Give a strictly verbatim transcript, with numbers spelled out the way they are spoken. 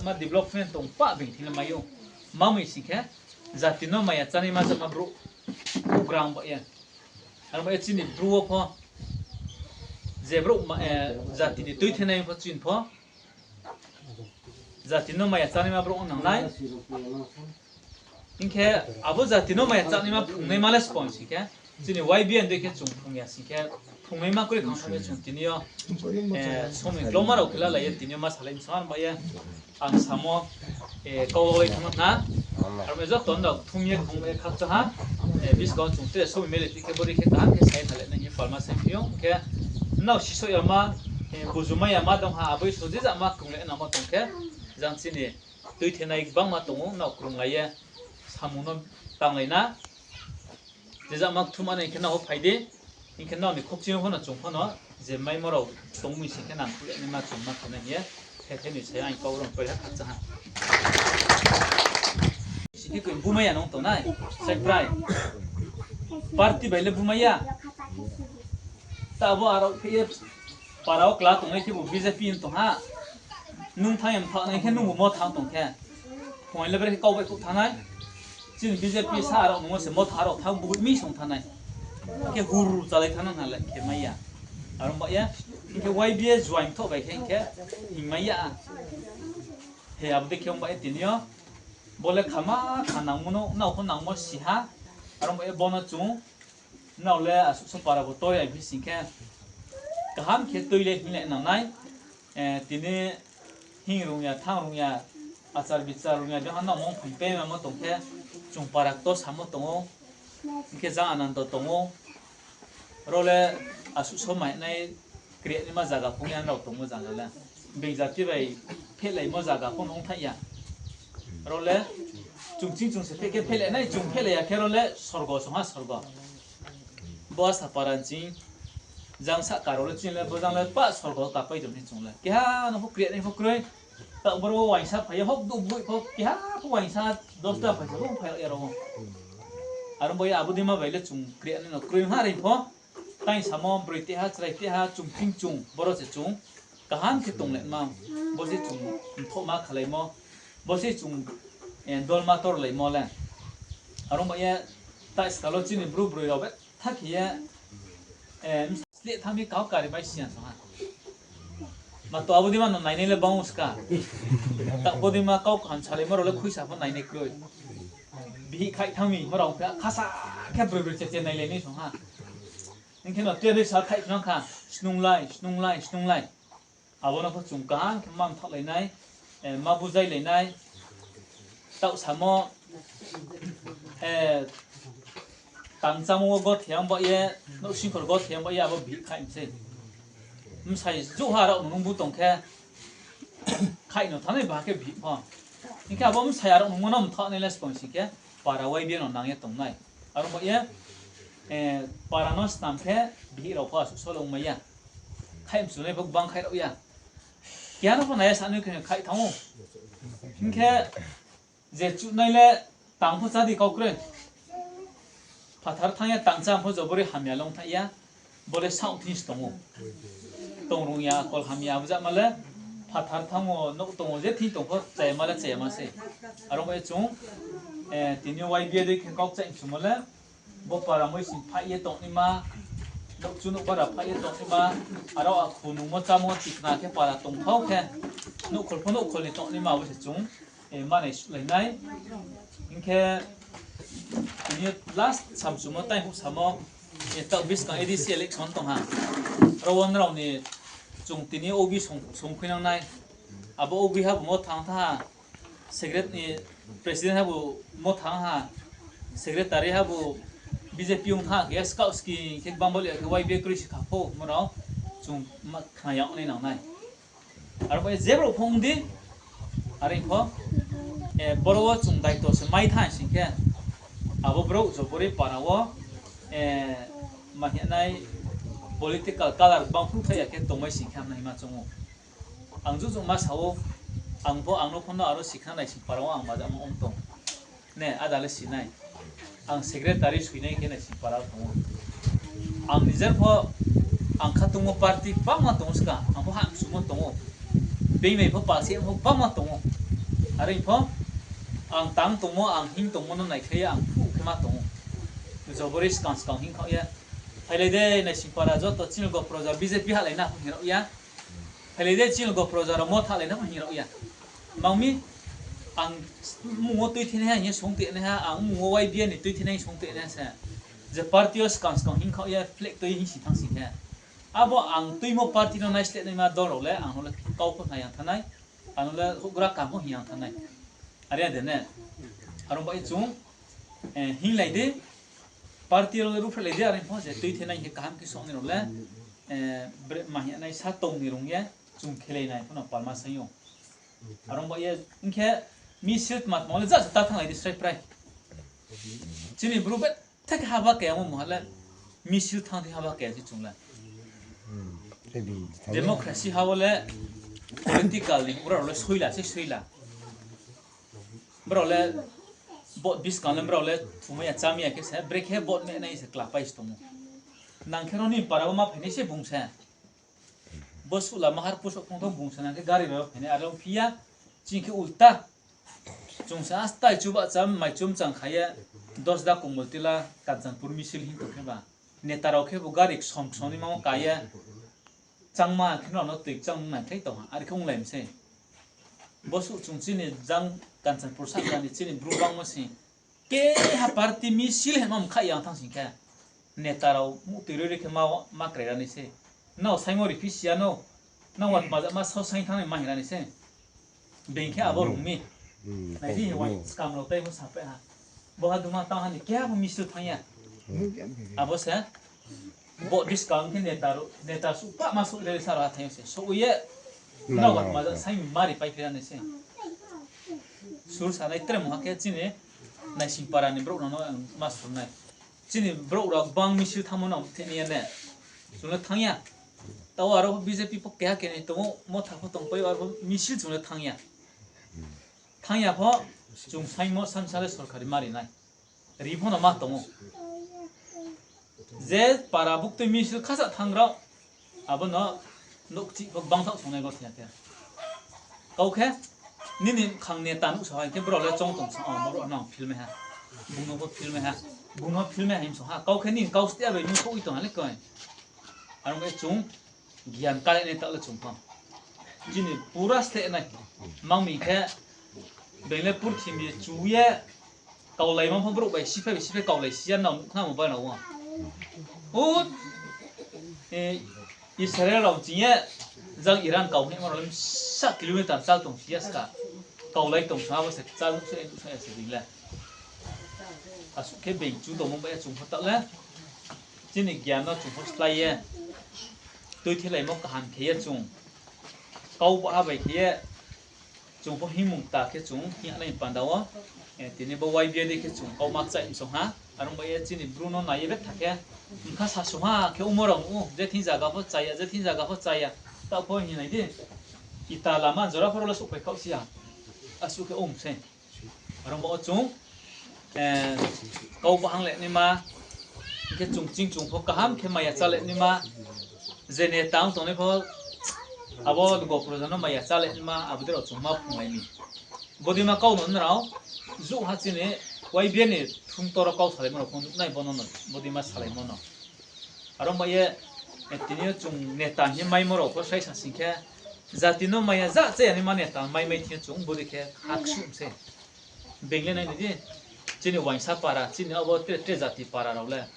Ma development tong pa bini thila mayo. Mamui singkhe jati no maya chani ma jama bro. Program ba ya. Aro ba chini bro pho. Je bro ma, eh, jati ni twi thenai pho chin pho. Jati no maya chani ma bro nangnai. Hinkhe abo jati no maya chani ma phungnai ma le spon singkhe. Chini Y B N de khe chung phungya singkhe phungnai ma kwrwi khang thangwi chung tini yo, eh, somoi gloma rok khe lalaiya tini yo ma salai msa ba ya. Ang samo, eh, kok lai thangna na. Aro me jok ton dok thum ye khong ye khak cha ha. Eh, bis go chung tre somoi mele tike bori khe kaham khe sai thale nang ye palma sai phiyo khe. Nao siso ya ma, eh, bujuma ya ma dong ha aboi soji ja ma kung le na ma tong khe. Jang chini twi thenai bangma tongo nao krung lai ye. Samung no tang lai na. Jesa mak thum ani khe nao phai di. Hinkhe nao ni khokching phano chung phano je mai morok tong mi sing khe nang khule ni ma chung ma khana hiye. Khe khe ni se ang kau rong pai ha kha cha ha. Sini koi bumaya nong to nai. Sai prai. Party bai le bumaya. Ta bo aro phiye para o kla tong nai khe bo B J P in tong ha. Nung thang em thang nai khe nung bo mo thang tong khe. Phone le bre kau bai kuk thanai. Chini B J P sa rok nungo se motha rok thang bugui mi song thanai. Khe hur chalai thana na le khe maya. Aro ba ya. Khe Y B A join tho bai khe khe hing maya. He abde khe ba tini yo. Bole khama kha nang muno na ko nang mo si ha. Aro ba ya bono chung. Nao le asuk so para bo toi ai bising khe. Kaham khe twi le hing le nang nai. Eh, tini hing rung ya, thang rung ya, achar bichar rung ya, jahon no mong phai pe ma tong khe, chung parak to samo tongo, hingkhe jang anando tongo, ro le asuk so mai nai kriya ni ma jaga phung ya rok tongo jang le, beng jati bai phelai mo jaga phung ong thai ya, ro le chung ching chung se phe khe phelai nai, chung phelai ya khe ro le sorgo song ha sorgo. Bo sa paran ching jang sa karo le ching le bo jang le pa sorgo ka pai jom ni chung le. Keha no pho kriya ni pho kroi. Ta boro waisa phai hok du bui pho keha pho waisa dos ta phai pho phai ya ro. Aro bo ya abu dima bai le chung kriya ni no kroi ha ri pho. Tai samo broi te ha chrai te ha chung ching chung boro se chung. Kaham khe tong le ma, bo se chung mtho ma khalai mo, bo se chung, eh, dol ma tor lai mo le. Aro ma ye ta skalo chini bru broi rok be thak ye, eh, sle thami kau kari bai siya so ha. Ma to abo di ma no nai nai le bang uska. Ta abo di ma kau khan salai mo ro le khui sa pho nai nai kroi. Bihi khai thami mo rok kha khasa khe broi broi che che nai le ni so ha. Hingkhe no tei sal khai phano kha, snung lai, snung lai, snung lai. Abono khe chwng kaham khe ma mthok lainai, eh, ma bujai lainai. Tau samo, eh, tang chamo go theyang ba ye, no singkor go theyang ba ye, abo bihik khai mse. Msai juha rok nung bu tong khe, khai no thanai ba khe bihik pho. Hingkhe abo msai rok nung no mthok nai le spong sing khe, para wai bia no nang ye tong nai. Aro ba ye, eh, para no snam khe bihik rok pho asuk solo wng maya. Khai mchunai bo bang khai rok ya. Keha no pho naya sanwi khe khai thango. Hinkhe je chunai le tang pho chadi kok kre. Phathar thangya tang cha pho jobori hamya long thaya. Bole saung this tongo. Tong rung ya kol hamya abjak male. Phathar thango nok tongo je thi tong pho chaya male chaya ma se. Aro bai chung, eh, tini Y B A de khe kok chai chung male. Bo para mui sing phai ye tong ni ma, nokchu nokbar phai ye tong ni ma, aro a khunung mo chamo tikna khe para tong thau khe, nokhol pho nokhol ni tong ni ma bo se chung, eh, manai sulai nai. Hinkhe, ini last samsumo tai huk samo, eh, tak bis ka A D C election tong ha. Ro wan rao ni chung tini O B song, song khuinang nai. Abo O B ha bo mo thang tha. Secret-, ni president habo mo thang ha, secretary habo B J P wng tha, khe scout ski khe bang bali khe Y B A kwrwi si kha pho, mo rok chung ma khna ya wngnai nang nai. Aro bai jebro phung di, are pho, eh, boro o chung daito se mai tha sing khe, abo bro jobori para o, eh, ma hwnai political color bang phung thai ya khe tongmai sing khe hamnai ma chungo. Ang jujung ma sao, ang bo ang no phano aro sikha nai sing para o ang majak ma ong tong. Ne, ada le sinai. Ang secretary suinai khe nai sing para o tongo. Ang nijer pho ang kha tongo party bangma tongo ska, ang bo hang sumo tongo. Bini pho palsi ang bo bangma tongo. Are pho ang tang tongmo, ang hing tongmo no naikhlaiya, ang phu khe ma tongo. Jobori skang skang hing khaoya. Phailai de naising para joto chini go proja B J P halai na hing rokya. Phailai de chini go proja ro mo thalai na hing rokya. Mangmi ang mungo twi thene ha hing song te ne ha, ang mungo Y B A ni twi thene hing song te ne ha se. Je party o skang skang hing khaoya flag twi hing si thang si khe. Abo ang twimo party no naisle nai ma dol rok le ang no le kau kho na yang thanai. Ano le hugra kamo hiyang thanai. Are de ne. Aro bai chung, eh, hing lai de. Party ro ruphre lai de are pho je twi thenai he kaham ki song ni ro le. Eh, bre ma hi nai sa tong ni rung ye. Chung khelai nai pho no palma sayo. Aro bai ye hing khe mi sit mat mo le ja ta thang lai de strai prai. Chini bru bet Thek haba kaya mo mohale misil thang thek haba kaya si chungla. Democracy habo le political ni ura le soila se soila. Bro le bot bis kan le bro le thumaya chamaya ke se brek he bot me nai se kla pai stomo. Nang khe roni para ma phaini se bung se. Bo sula mahar pusok phung thong bung sana ke gari rok phene aro phiya ching ke ulta. Chungsa astai chuba cham mai chum chang khaya dos da kumul tila Kanchanpur misil hin tong khe ba. Neta rok khe bo gari som som ni mamo kaya changma khe no twi chang nai thai tong ari khe ung lai mse. Bo su chung chini jang Kanchanpur sa ni chini bru bang mo si. Keha party misil hema mkha yang thang sing khe. Neta rok mutwi rwi rwi khe ma, ma krai rani se. Nao saimo ri phi siya no. Nao wat maja ma sao saing thang ma hirani se. Beng khe abo rung mi. Nai di wai skam rok tai mo sape ha. Bo ha duma tang hani keha bo misil thang ya. Abo se. Bo biskang khe neta ro, neta su pa ma su le sar ha thang se. So ye. Nao wat maja saing ma ri pai phirani se. Sur sanai tre mo ha khe chini. Naising para ni borok no ma surnai. Chini borok rok bang misil thangmo no thini ya ne. Chwngno thangya. Tao aro B J P pho keha kenai tongo, motha pho tongpai aro misil chwngno thangya. Thangya pho chwng saimo samsale sorkari marinai. Ri phono ma tongo. Je para buktwi misil khasa thangrok. Abono nuk chih kok bangthok songnai gothiya khe. Kau khe nini khang neta nuk sa hai khe borok le chong tong sa, oh, borok no film ha. Bungno bo film ha. Bungno film ha him so ha. Kau khe nini kau stia bai nuk koi tong ha le koi. Arong khe chung gian kale ne ta le chung pha. Jini pura sle nai. Mang mi khe beng le purthimbi chuye Kaulai mangpha borok bai siphai bai siphai kaulai siya nang khna mo bai nang o. O, eh, Israel rok chingye jang Iran kau hwnwi mano sa kilometer chal tong siya ska. Kaulai tong sa bo se chal nuk se nuk se se ringle. Asuk khe beng chu tong mo bai chung pha ta le. Chini gyan no chung pha slai ye. Twi thilai mo kaham khe ye chung. Kau ba bai khe ye. Chwng pho himung ta khe chwng himnai panda o, eh, tini bo Y B A ni khe chwng kok mak chai msong ha. Arong bai chini bru no nai ye bek tha khe, wngkha sa sung ha khe umor rok u, je thing jaga pho chaya, je thing jaga pho chaya. Ta pho hinai di. Ita lama jora phoro le sok phai khauk sia. Asuk khe um se. Arong bo chwng, eh, kau bahang le ni ma, khe chwng ching chwng pho kaham khe maya cha le ni ma. Je neta wng tongnai pho abo gopro jano maya cha le ma, abo de rok chwng ma phung lai ni. Bodi ma kau no nrao, ju ha chini Y B A ni thung toro kau salai mano phung nai bono no, bodi ma salai mano. Arong bai ye, eh, tini yo chwng neta hwnwi mai moro pho sai sa sing khe, jati no maya ja cha yani ma neta mai mai thia chwng bodi khe hak sum se. Bengle nai ni di, chini waisa para, chini abo tre, tre jati para rok le.